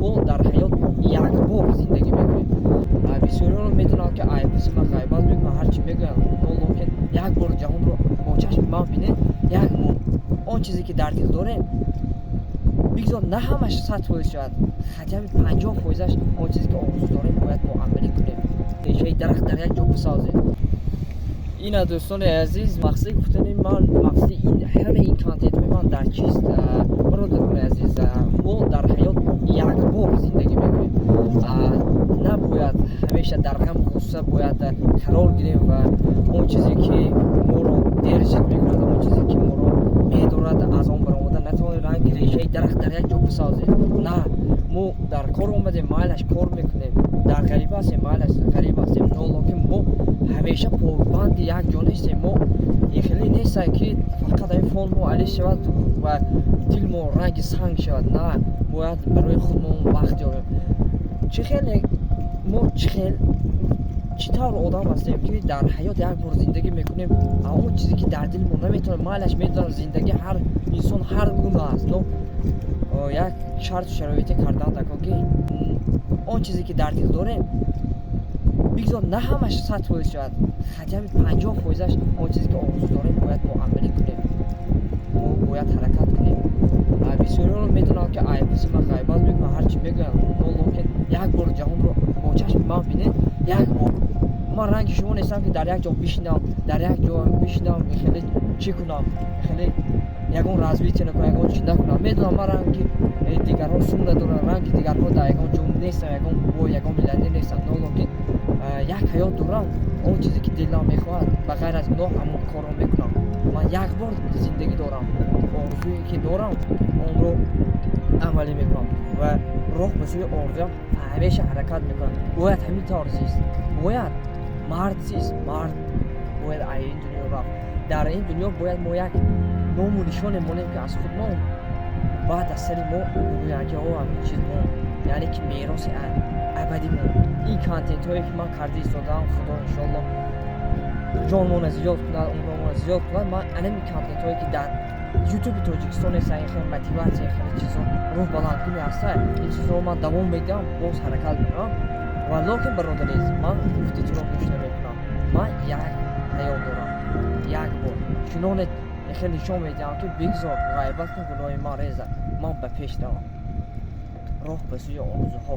Мо дар ҳаёт як бор зиндагӣ мекунем. Бисёриён медонанд, ки айписи ман ғайбат мекунам, ҳар чӣ мегӯянд, но лекин як бор ҷаҳонро бо чашми ман бинед, як бор. Он чизе, ки дар дил дорем, бигзор на ҳамаш 100% шавад, хотя бы 50 фоизаш, он чизе, ки орзу дорем, бояд мо амалӣ кунем. Решаи дарахт дар як ҷо бисозем. Ина, дӯстони азиз, мақсади гуфтани ман, мақсади ин ҳамаи ин контентҳои ман дар чист? Бародарони азиз, мо дар ҳаёт як бор зиндагӣ мекунем. Набояд ҳамеша дар ғаму ғусса бояд қарор гирем ва он чизе, ки моро держит мекунад, он чизе, ки моро медорад, аз он баромада натавонем, ранги решаи дарахт дар як ҷо бисозем. На, мо дар кор омадем, майлаш, кор мекунем, дар ғариб ҳастем, майлаш, ғариб ҳастем, но лекин мо ҳамеша побанди як ҷо нестем. Мо ин хеле нестем, ки фақат ҳамин фон мо алиш шавад ва дил мо ранги санг шавад. На, бояд барои худмон вақт ёбем. Чӣ хеле мо, чӣ хел, чӣ тавр одам ҳастем, ки дар ҳаёт як бор зиндагӣ мекунем, а он чизе, ки дар дили мо наметавонем? Майлаш, медонам, зиндагӣ ҳар инсон ҳар гуна аст, но як шарту шароите кардан дако, ки он чизе, ки дар дил дорем, бигзор на ҳамаш 100% шавад, хотя бы 50 фоизаш, он чизе, ки орзу дорем, бояд мо амалӣ кунем. Мо бояд ҳаракат кунем. Бисёриён медонанд, ки айписи ман ғайбат мекунам, ҳар чӣ мегӯянд, но лекин як бор ҷаҳонро бо чашми ман бинед, як бор. Ман ранги шумо нестам, ки дар як ҷо бишинам, дар як ҷо бишинам, хеле чӣ кунам, хеле ягон развитие накунам, ягон чӣ накунам. Медонам, ман ранги дигарҳо сум надорам, ранги дигарҳо дар ягон ҷо нестам, ягон бой, ягон миллионер нестам, но лекин як ҳаёт дорам. Он чизе, ки дилам мехоҳад, ба ғайр аз гуноҳ, ҳамон корро мекунам. Ман як бор зиндагӣ дорам, орзуе, ки дорам, онро амалӣ мекунам ва роҳ ба сӯи орзуям ҳамеша ҳаракат мекунам. Бояд ҳамин тавр зист, бояд мард зист, мард бояд аз ин дунё рафт. Дар ин дунё бояд мо як ному нишоне монем, ки аз худ мо баъд аз сари мо бигӯянд, ки о, ҳамин чиз мо, яъне ки мероси абадӣ мо. Ин контентҳое, ки ман карда истодаам, Худо, иншоалло, ҷонмона зиёд кунад, умрмона зиёд кунад, ман анами контентҳое, ки дар Ютуби Тоҷикистон нест, ин хеле мотиватсия, хеле чизо, рӯҳбаландкунӣ ҳаста, ин чизҳоро ман давом медиҳам, боз ҳаракат мекунам. Ва лекин, бародари азиз, ман гуфтитонро гӯш намекунам. Ман як ҳаёт дорам, як бор чуноне хеле нишон медиҳам, ки бигзор ғайбат кун, гуноҳи ман резад, ман ба пеш равам, роҳ ба сӯи орзуҳо.